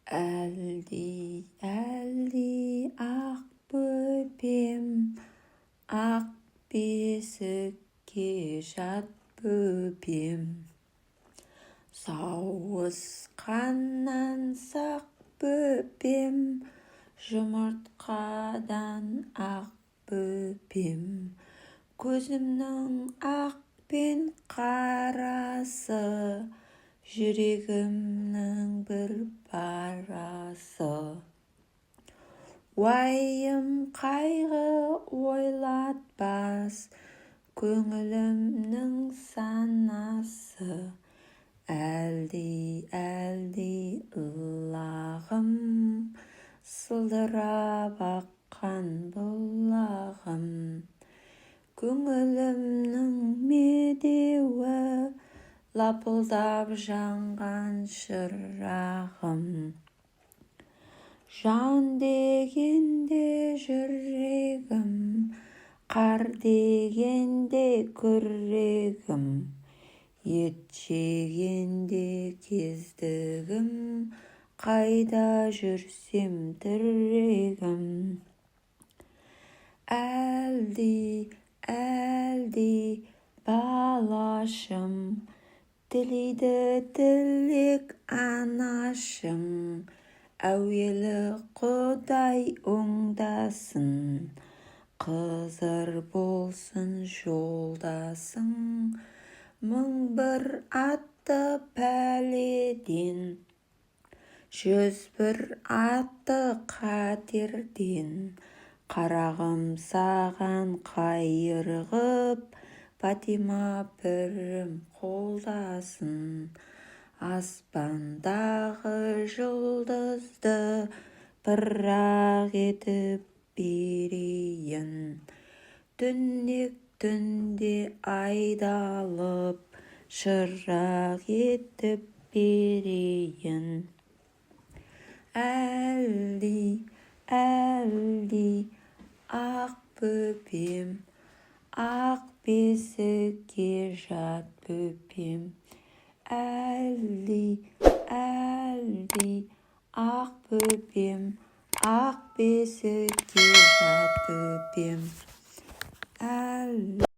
Әлди, әлди, ақ бөпем, ақ бесікке жат, бөпем. Сауысқаннан сақ бөпем, жұмыртқадан ақ бөпем. Көзімнің ақ пен қарасы, жүрегімнің бір парасы. Уайым, қайғы ойлатпас көңілімнің санасы. Әлди, әлди, ылағым, сылдырап аққан бұлағым. Көңілімнің медеуі, лапылдап жанған шырағым. Жан дегенде жүрегім, қар дегенде күрегім, ет жегенде кездігім, қайда жүрсем тірегім. Әлди, әлди, балашым, тілейді тілек анашың. Әуелі Құдай оңдасын, Қызыр болсын жолдасың. 1001 атты пәледен, 101 атты қатерден, қарағым, саған қайырғып, Патима пірім қолдасын. Аспандағы жұлдызды пырақ етіп берейін, түнек түнде айдалып, шырақ етіп берейін. Әлди, әлди, ақ бөпем, ақ бесікке жат, бөпем. Әлди, әлди, ақ бөпем, ақ бесікке.